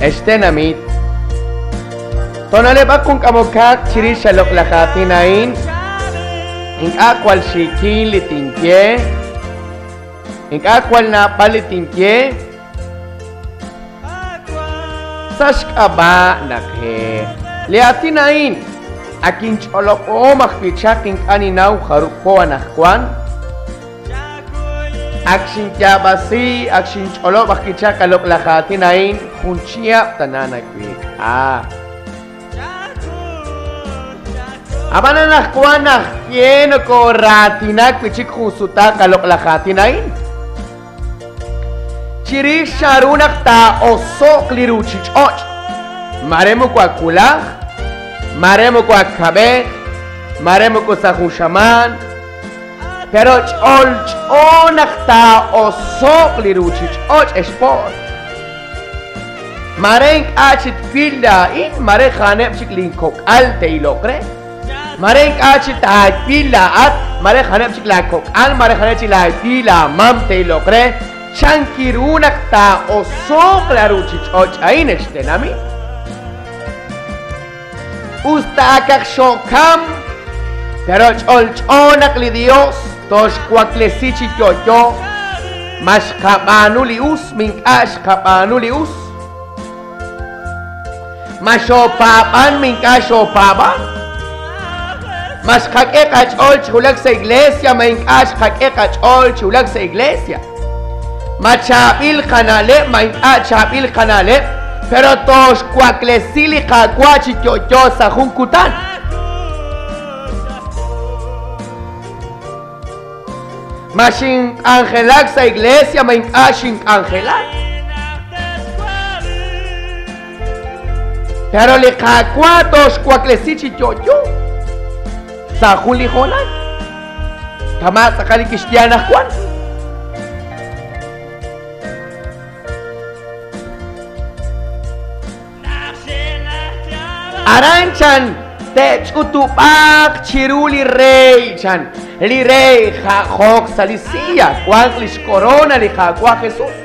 Ex tenamit, toona'leb'aq jun k'amokaq chirix a loq'laj aatin a'in, ink'a' jwal xiikil li tinye, ink'a' jwal naab'al li tinye, sa' xk'ab'a' naq li aatin a'in ak inch'olob'ahom ajwi' chaq ink'a' ninnaw jarub' po anajwan, Ak xinyaab'asi, ak xinch'olob' ajwi' chaq a loq'laj aatin a'in jun chihab' tana naweek'a. Ab'an anaqwan naq ye nokooraatinak wi' chik jun sutaq a loq'laj aatin a'in. Chirix chanru naq taa'oso'q li ruuchich'och', mare moko ak wulaj, mare moko ak kab'ej, mare moko sa' jun xamaan, Pero ch'olch'o naq taa'oso'q li ruuchich'och' ex po'r. Mare ink'a' chi twil laa'in, mare ja'aneb' chik linkok'al te'iloq re. Mare ink'a' chi taawil laa'at, mare ja'aneb' chik laakok'al, mare ja'aneb' chik laawi laamam te'iloq re. Chan kiru naq taa'oso'q la ruuchich'och' a'in ex tenamit? Us ta akaq xookam, pero ch'olch'o naq li Dios tooxwaklesi chi yo'yo. Ma xqab'aanu li us, ma ink'a' xqab'aanu li us. Ma xoopaab'an, ma ink'a' xoopaab'an. Ma xqak'e qach'ool chi wulak sa' iglesia, ma ink'a' xqak'e qach'ool chi wulak sa' iglesia. Ma chaab'il qana'leb', ma ink'a' chaab'il qana'leb', pero tooxwaklesi li Qaawa' chi yo'yo sa' jun kutan. Ma xink'anjelak sa' iglesia, ma ink'a' xink'anjelak. Pero li Qaawa' tooxwaklesi chi yo'yo sa' jun li hoonal. Kama' tz'aqal li kixye anaqwan. Aran chan te'ch'utub'aaq chiru li rey chan. Li rey ja'joq sa' li silla, wanq li xkorona li Qaawa' Jesus.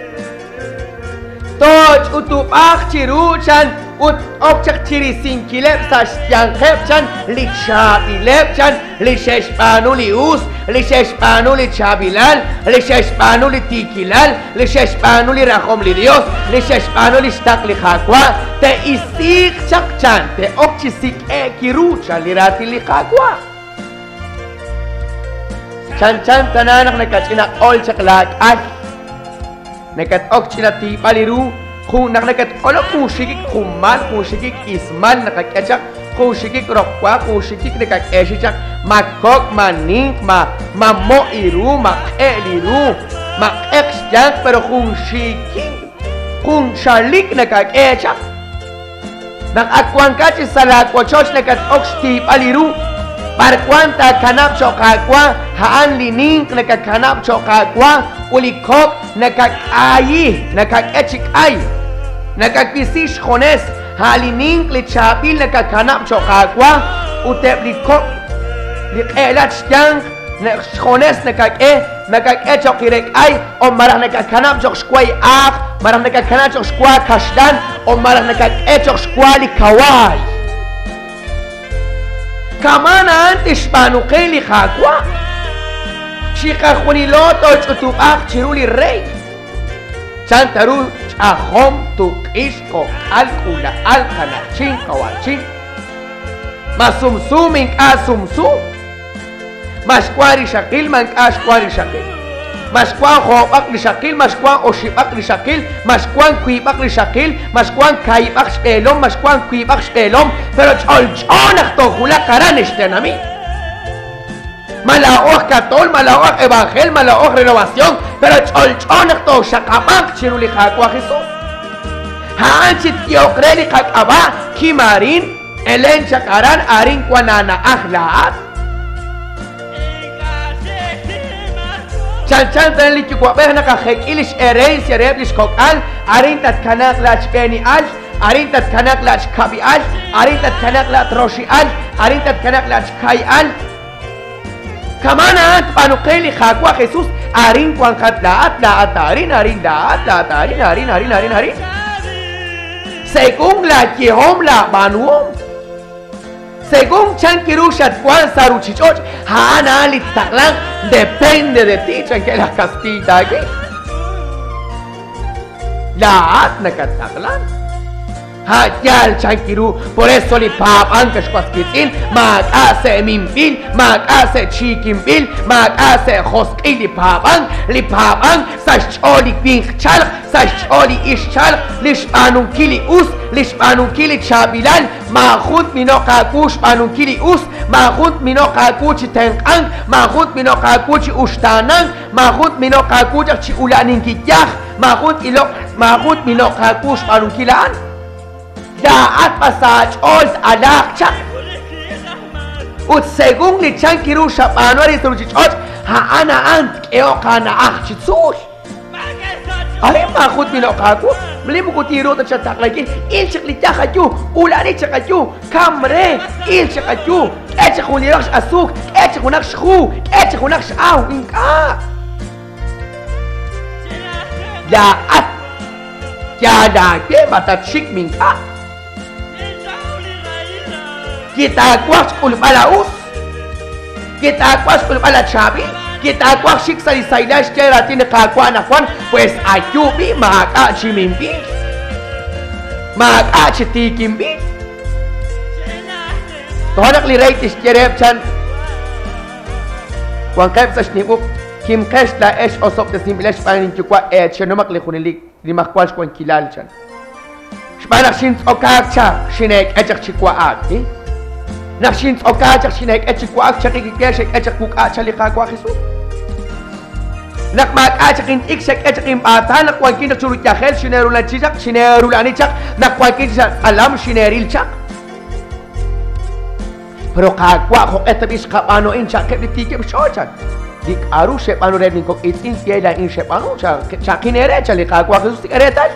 Tooch'utub'aaq chiru chan ut ok chaq chirisinkileb' sa' xyanqeb' chan li chaab'ileb' chan li xe'xb'aanu li us, li xe'xb'aanu li chaab'ilal, li xe'xb'aanu li tiikilal, li xe'xb'aanu li rajom li Dios, li xe'xb'aanu li xtaql li Qaawa', te'isiiq chaq chan, te'ok chi sik'e'k ru chan li raatin li Qaawa'. Chanchan tana naq nakach'ina q'ol chaq laak'al. Nakat-ok ch'ina tiib'al li ru, jun naq nakatq'olok jun xikik junmal, jun xikik ismal naqak'e chaq, jun xikik roqwa, jun xikik nakak'eexi chaq, ma kok', ma ninq, ma ma mo' iru, ma q'e'l iru, ma q'eq xyanq, pero jun xikin, jun xalik nakak'e chaq. Naq ak wankat chi sa' laawochoch nakat-ok xtiib'al li ru, b'ar wank taakanab' cho'q aawa, a'an li ninq nakakanab' cho'q aawa ut li kok' nakak'aayi, nakak'e chi k'ay, nakawisi xjunes, a' li ninq li chaab'il nakakanab' cho'q aawa ut eb' li kok' li q'e'lat xyanq xjunes nakak'e, nakak'e cho'q irek'ay o malaj nakakanab' cho'q xwa li aaq, malaj nakakanab' cho'q xwa kaxlan, o malaj nakak'e cho'q xwa li kawaay. Kama'an a'an tixb'aanu qe li Qaawa'. Chiqajunilo tooch'utub'aaq chiru li Rey. Chan ta ru ch'ajom, tuq'ix, kok'al, k'uula'al, qana'chin, qawa'chin. Ma sumsu, ma ink'a' sumsu. Ma xwank rixaqil, ma ink'a' xwank rixaqil. Ma xwank joob'aq rixaqil, ma xwank oxib'aq rixaqil, ma xwank wiib'aq rixaqil, ma xwank kaahib'aq xb'eelom, ma xwank wiib'aq xb'eelom, pero ch'olch'o naq toowulaq aran ex tenamit. Ma laa'o aj Katol, ma laa'o aj Evanjel, ma laa'o aj Renovación, pero ch'olch'o naq tooxaqab'anq chiru li Qaawa' Jesus. A'an chi tyehoq re li qak'ab'a' kim arin, elen chaq aran, arin wan aana'aj laa'at. Chanchan ta li yuwa'b'ej naq ajek'i lix herencia reheb' lix kok'al, arin tatkanaaq laat xb'eeni'al, arin tatkanaaq laat xkab'i'al, arin tatkanaaq laat roxi'al, arin tatkanaaq laat xkayi'al. Kama'an a'an tb'aanu qe li Qaawa' Jesus, arin wanqat laa'at, laa'at arin, arin laa'at, laa'at arin, arin, arin, arin, arin. Según laayehom laab'aanuhom. Según chan ru xatwank sa' ruuchich'och', a'an a'an li ttaqlanq, depende de ti, chankeb' laj kastiiy taawe. Laa'at nakattaqlank. A' yaal chan ru, por eso li paab'ank, ex was wiitz'in, maak'a' sa' minb'il, maak'a' sa' chiikinb'il, maak'a' sa' josq'il li paab'ank, li paab'ank sa' xch'ool li winq chalq, sa' xch'ool li ixq chalq, li xb'aanunkil li us, li xb'aanunkil li chaab'ilal, maajun tminoq aawu xb'aanunkil li us, maajun tminoq aawu chi tenq'ank, maajun tminoq aawu chi uxtaanank, maajun tminoq aawu chaq chi ula'aninkil yaj, maajun t-iloq, maajun tminoq aawu xb'aanunkil a'an. Laa'at b'an sa' aach'ool t-alaaq chaq. Ut según li chan ru xab'aanu arin sa' ruuchich'och', a'an a'an tk'ehoq aana'aj chi tzuul. Arin maajun tminoq aawu, li moko tinruuq ta chataqlankil, il chaq li yaj ayu, ula'ani chaq ayu, kam re, il chaq ayu, k'e chaq jun li roq x'asuuk, k'e chaq junaq xju, k'e chaq junaq x'aw, ink'a'. Laa'at yaal aawe ma tatxik mink'a'. Wi taawaj xk'ulb'al aa'us, wi taawaj xk'ulb'al achaab'il, wi taawaj xik sa' li sahilal xye raatin li Qaawa' anaqwan, pues ayu b'i' maak'a' chi minb'il, maak'a' chi tiikinb'il. Toja' naq li rey tixye reheb' chan wanqeb' sa' xnim uq', Kimqex laa'ex osob'tesinb'ilex xb'aan linyuwa' eechenomaq li junelik nimajwal xwankilal, chan. Xb'aan naq xintz'okaak chaq, xineek'e chaq chi wa'ak. Naq xintz'okaak chaq, xineek'e chi wa'ak, chaqik xek'e chaq wuk'a' chan li Qaawa' Jesus. Naq maak'a' chaq int'ik, xek'e chaq inb'aatal, naq wankin chaq chiru yajel, xineerula'ani chaq, xineerula'ani chaq, naq wankin chaq sa' tz'alam, xineeril chaq. Pero Qaawa', jo'q'e tab'i' xqab'aanu a'in cha'qeb' li tiikeb' xch'ool, chan. Li k'a'ru xeb'aanu reheb' linkok' iitz'in, ye laa'in xeb'aanu, cha'qin eere, chan li Qaawa' Jesus. K'e reetal.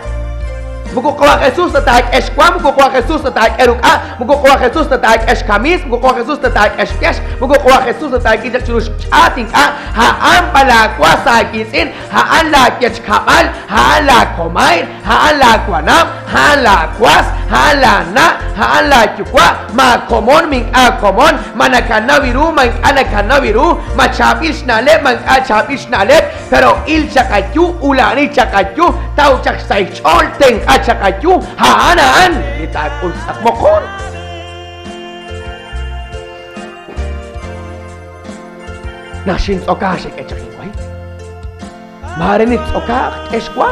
Moko Qawa' Jesus ta taak'e xwa, moko Qawa' Jesus ta taak'e ruk'a, moko Qawa' Jesus ta taak'e xkamiis, moko Qawa' Jesus ta taak'e xpiex, moko Qawa' Jesus ta taak'e chaq chiru xch'aat ink'a', a'an b'an laawas aawiitz'in, a'an laawechkab'al, a'an laakomayr, a'an laawanab', a'an laawas, a'an laana', a'an laayuwa', ma komon ma ink'a' komon, ma nakanaw ru, ma ink'a' nakanaw ru, ma chaab'il xna'leb', ma ink'a' chaab'il xna'leb', pero il chaq ayu, ula'ani chaq ayu, taw chaq xsahil xch'ool, tenq'a chaq ayu, a'an a'an li taak'ul tz'aq moqon. Naq xintz'okaak xek'e chaq inway. Maare nittz'okaaq, k'e xwa.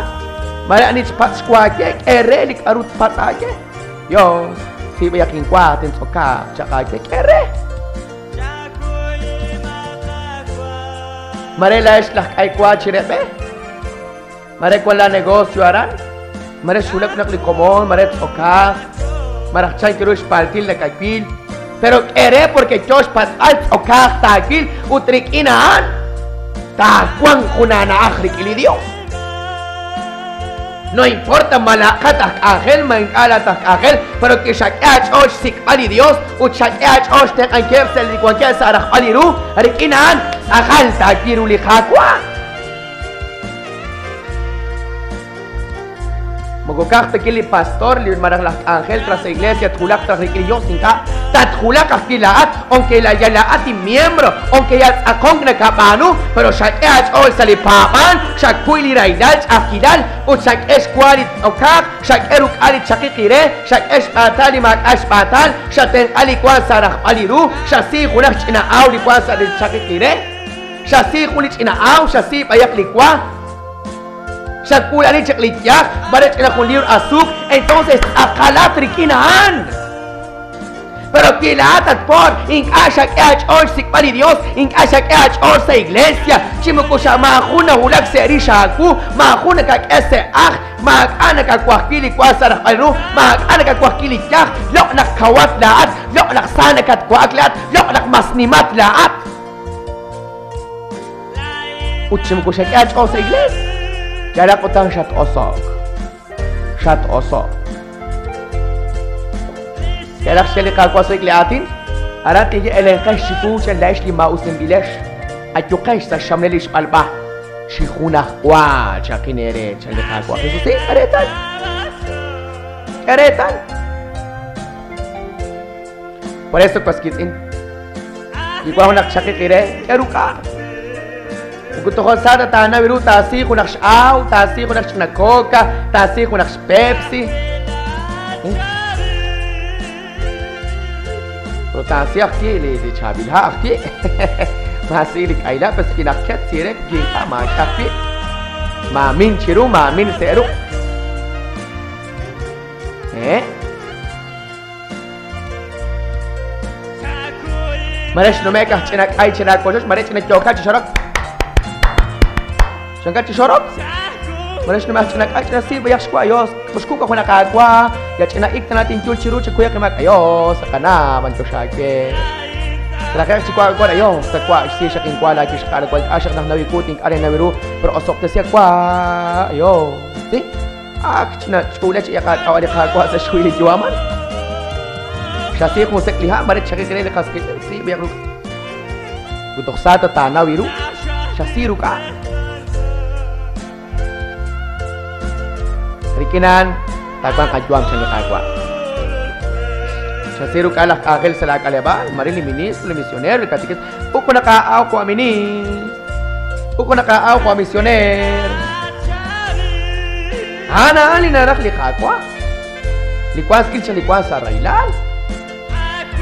Maare ani xpatz' xwa aawe, k'e re li k'aru tpatz' aawe. Yos, siib'ayaq inwa, tintz'okaaq chaq aawe, k'e re. Maare laa'ex laj k'ay wa chire b'e. Mare wan laa negocio aran, mare xwulak junaq li komon, mare tz'okaaq, malaj chan ru xpaltil nakawil. Pero k'e re porque yo xpatz'b'al tz'okaaq taawil ut rik'in a'an taawanq jun aana'aj rik'in li Dios. No importa ma laa'qat aj k'anjel, ma ink'a' laa'at aj k'anjel, pero wi xak'e aach'ool xsik'b'al li Dios ut xak'e aach'ool xtenq'ankileb' sa' li wankeb' sa' rajb'al li ru, rik'in a'an tz'aqal taawil ru li Qaawa'. Moko ka'aj ta li pastor li malaj laj k'anjel tras la iglesia twulaq traj rik'in li Dios, ink'a'. Tatwulaq ajwi' laa'at, aunque la yal laa'at miembro, aunque yal tz'aqonk nakab'aanu, pero xak'e aach'ool sa' li paab'aal, xakuy li rahilal, ch'a'ajkilal, ut xak'e xwa li tz'okaaq, xak'e ruk'a li chaqiq ire, xak'e xb'aatal li maak'a' xb'aatal, xatenq'a li wank sa' rajb'al li ru, xasi junaq ch'ina aaw li wank sa' li chaqiq ire. Xasi jun li ch'ina aaw, xasi b'ayaq li wa, xak'uulani chaq li yaj, mare ch'ina jun libr asuuk, entonces tz'aqalat rik'in a'an. Pero wi laa'at at po'r, ink'a' xak'e aach'ool xsik'b'al li Dios, ink'a' xak'e aach'ool sa' iglesia, chi moko xa maajun nawulak sa' rix aawu, maajun nakak'e sa' ajl, maak'a' nakawaj wi' li wa sa' rajb'al ru, maak'a' nakawaj wi' li yaj, loq' naq kawat laa'at, loq' naq sa nakatwa'ak laa'at, loq' naq mas nimat laa'at. Ut chi moko xak'e aach'ool sa' iglees, yalaq utan xat-oso'k. Xat-oso'k. Yalaq xye li Qaawa' sa' li aatin, aran tinye elenqex chiwu chan laa'ex li maa'usinb'ilex, ayuqex sa' xxamlel li xb'alb'a chi junajwa chaqin eere chan li Qaawa' Jesus. Reetal. K'e reetal. Por eso was qiitz'in. Li wank junaq chaqiq ire, k'e ruk'a'. Moko toj sa ta taanaw ru taasi junaq x'aaw, taasi junaq xch'ina coca, taasi junaq xPepsi. Pero taasi ajwi' li li chaab'il ha' ajwi'. Maasi li k'ayla' pues kinaqket sire kink'a' maak'a ajwi'. Maamin chiru, maamin sa' ruq'. Eh? Mare xnume'k aj ch'ina k'ay chira wochoch, mare ch'ina yookat chi xorok. Chankat chi xorok? Mare xnume'k aj ch'ina k'ay ch'ina si b'ayaq xwa ayos. Muxku ka junaq aawa, ya ch'ina ik tana tinyul chiru chi kuyaq imak ayos, qana b'anyox aawe. Trajeq chi wa wan ayos, ta wa xsi xaq inwa la kixq'ala wal k'axaq naj nawi kut ink'a' re nawi ru, pero osob'tesi wa ayos. Si? Ak ch'ina ch'uula chi qak'ab'a' li Qaawa' sa' xhuhil li yu'aman. Xasi jun sek' li ha' mare chaqiq re li qas qiitz'in si b'ayaq ruk'. Ut toj sa ta taanaw ru, xasi ruk'a'. Rik'in a'an taawanq qayu'am chan li Qaawa'. Xasi ruk'a' laj k'anjel sa' laak'aleb'aal, mare li ministro, li misionero, li katekista. Uko nakaaaw ko aminin. Uko nakaaw ko misioner. A'an a'an li naraj li Qaawa'. Li wank skil chan li wank sa' rahilal.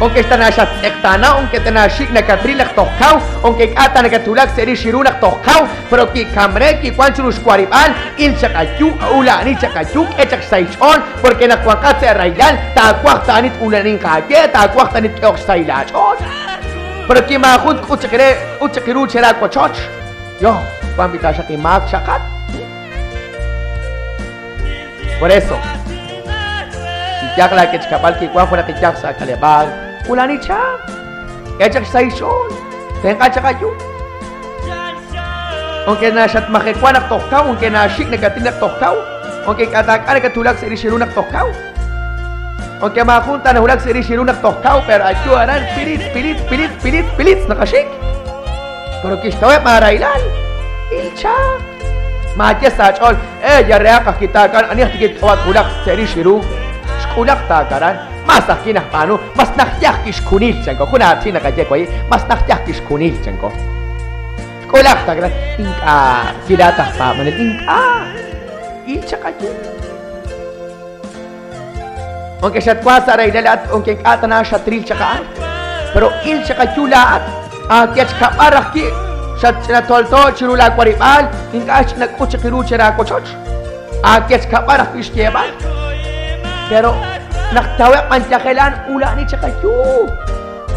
Aunque xtanaxattz'eqtaana, aunque tanaxik nakatril naq toj kaw, aunque ink'a' ta nakatwulak sa' rix ru naq toj kaw, pero ki'kam re, kiwank chiru xwarib'aal, il chaq ayu, ula'ani chaq ayu, k'e chaq xsahil xch'ool, porque naq wanqat sa' rahilal, taawaj ta'ani t-ulaninq aawe, taawaj ta'ani tk'ehoq xsahil aach'ool. Pero ki maajun tk'ut chaq re, k'ut chaq ru chera wochoch. Yo, wan b'i taxaq inmaak chaqat. Por eso, iyaj la kechkab'al kiwan junaq iyaj sa' k'aleb'aal, ulani chaq. K'e chaq xsahil xch'ool. Tenq'a chaq ayu. Aunque naxatmajewa naq toj kaw, aunque naxik nakatil naq toj kaw, aunque ink'a' taak'a nakatwulak sa' rix ru naq toj kaw. Aunque maajun ta nawulak sa' rix ru naq toj kaw, pero ayu aran pilit, pilit, pilit, pilit, pilit naqaxik. Pero kixtaweb' aarahilal. Il chaq. Maaye sa' aach'ool, eh, yarehaq aj kitaakan, ani aj tikit k'awat wulaq sa' rix ru. Xk'ulaq taakaran, mas aj kinajb'aanu, mas najyaj kixkunil, chanko. Jun aatin naqaye wayi, mas najyaj kixkunil, chanko. Xk'ulaq taakaran, ink'a' kilaat aj paab'anel, ink'a'. Il chaq ayu. Aunque xatwa sa' rahilal laa'at, aunque ink'a' tana xatril chaq a'an, pero il chaq ayu laa'at, aakechkab'ar ajwi' xatch'ina tolto chiru laawarib'aal, ink'a' xch'ina k'ut chaq ru chera wochoch. Aakechkab'ar ajwi' xyeeb'al. Pero naq taweb' b'an yajel a'an ula'ani chaq ayu.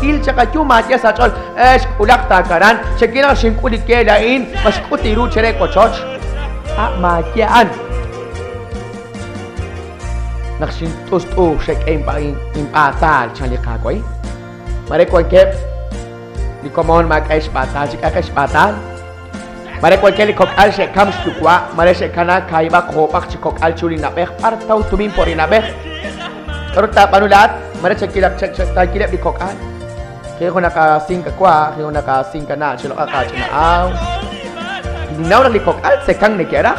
Il chaq ayu maaye sa' ch'ool, eh, xk'ulaq taakaran, xekil naq xink'ul li ke laa'in, ma xk'ut iru chere wochoch. Ah, maaye a'an. Naq xint'ust'u xek'e inb'aatal chan li Qaawa'. Mare wankeb' li komon maak'a' xb'aatal, chik'aqe xb'aatal. Mare wankeb' li kok'al xe'kam xyuwa', mare xe'kanaak kaahib'aq joob'aq chi kok'al chiru li na'b'ej, b'ar taw tumin por li na'b'ej. K'aru taab'aanu laa'at? Mare chakilaq taakileb' li kok'al. Ji junaq aasinka wa', ji junaq aasinka na' chiloq'aq aach'ina aaw. Ninnaw naq li kok'al tzekank neke'raj,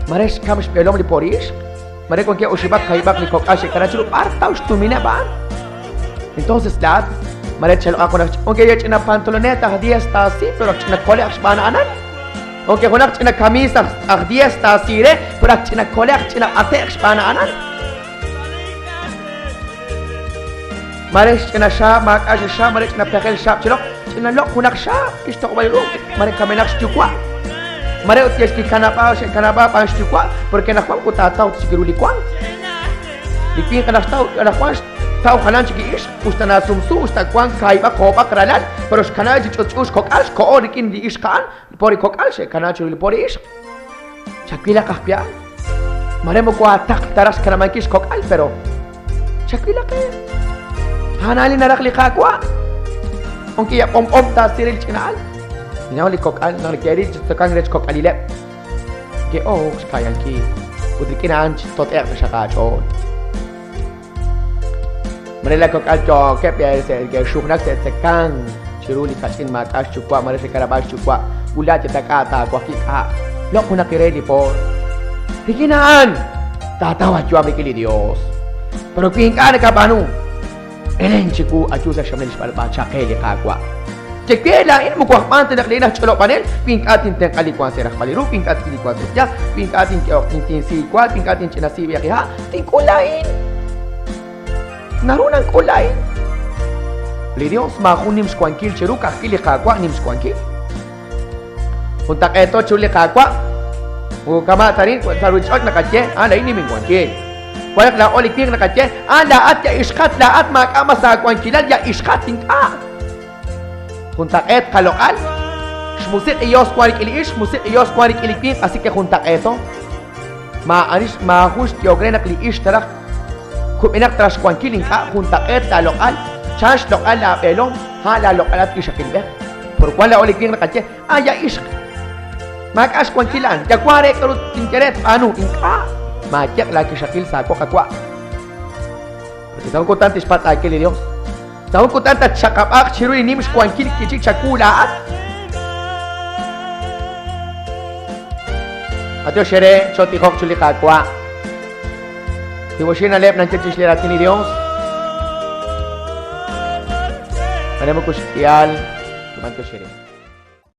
mare xkam xb'eelom li pori ixq, mare wankeb' oxib'aq kaahib'aq li kok'al xe'kana chiru b'ar taw xtumineb' a'an. Entonces laa'at mare chaloq'aq junaq aunque ya ch'ina pantalonet aj 10 taasi, pero aj ch'ina kole'q xb'aan a'anan. Aunque junaq ch'ina kamiis aj aj 10 taasi re, pero aj ch'ina kole'q ch'ina b'ate'q xb'aan a'anan. Mare xch'ina xaab', maak'a' xi xaab', mare ch'ina pejel xaab' chiroq, ch'ina loq' junaq xaab', kixtoq'ob'al ru, mare kamenaq xyuwa'. Mare ut xkikanab'a, xe'kanab'a b'an xyuwa', porque anaqwan ut taataw chik ru li wank. Li winq anaqtaw, anaqwan xtaw jalan chik li ixq, usta nasumsu, usta wank kaahib'aq joob'aq ralal, pero xkana chi ch'utch'u xkok'al, xko'o rik'in li ixq a'an, pori kok'al xe'kana chiru li pori ixq. Chawilaq ajwi' a'an. Mare moko aataql ta raj xkanab'ankil xkok'al, pero chawilaq e. A'an li naraj li Qaawa'. Aunque ya b'omb'om taasir li ch'ina'al. Ninnaw li kok'al naq neke'ril chi tzokank rech kok'alileb'. Ke'ok xka'yankil ut rik'in a'an chitot'e'q taxaq aach'ool. Mare la kok'al yookeb' ke'xujnak te'tzekank chiru li kach'in maak'a' xyuwa', mare xe'kanab'a xyuwa', ula' yatak'a' taawajki k'a'. Loq' junaq re li poor. Rik'in a'an taataw aayu'am rik'in li Dios. Pero wi ink'a' nakab'aanu, elen chiwu ayu sa' xxamlel xb'alb'a chaqe li Qaawa'. Ye we laa'in moko aj b'aan ta naq laa'in aj ch'olob'anel, wi ink'a' tintenq'a li wank sa' rajb'al li ru, wi ink'a' twil li wank sa' xyaab', wi ink'a' tink'ehoq tinsi wa, wi ink'a' tinch'inasi b'ayaq li ha', tink'ul laa'in. Naru nank'ul laa'in. Li Dios maajun nim xwankil chiru, ka'ajwi' li Qaawa' nim xwankil. Juntaq'eeto chiru li Qaawa'. Moko kama' ta arin sa' ruuchich'och' naqaye, a'an laa'in nim inwankil. Wan naq laa'o li winq naqaye, a'an laa'at ya ixqat, laa'at maak'a' mas aawankilal, ya ixqat ink'a'. Juntaq'eet qaloq'al. Xmusiq' li Dios wan rik'in li ixq, xmusiq' li Dios wan rik'in li winq, así que juntaq'eeto. Maa'ani maajun xyehok re naq li ixq taraj kub'enaq taraj xwankil ink'a' juntaq'eet laaloq'al, chan xloq'al laab'eelom, a'an laaloq'al at ixaqilb'ej. Por wan laa'o li winq naqaye, ah, ya ixq, maak'a' xwankil a'an, ya wank re k'aru tinye re tb'aanu, ink'a' maayeq' laawixaqil sa' woq qawa'. Porque sa' jun kutan tixpatz' aawe li Dios. Sa' jun kutan tatxaqab'aaq chiru li nim xwankil kichik chawu laa'at. Matiox eere, chootijoq chiru li Qaawa'. Tiwoxil na'leb' nanche chirix li raatin li Dios. Mare moko xk'ihal, matiox eere.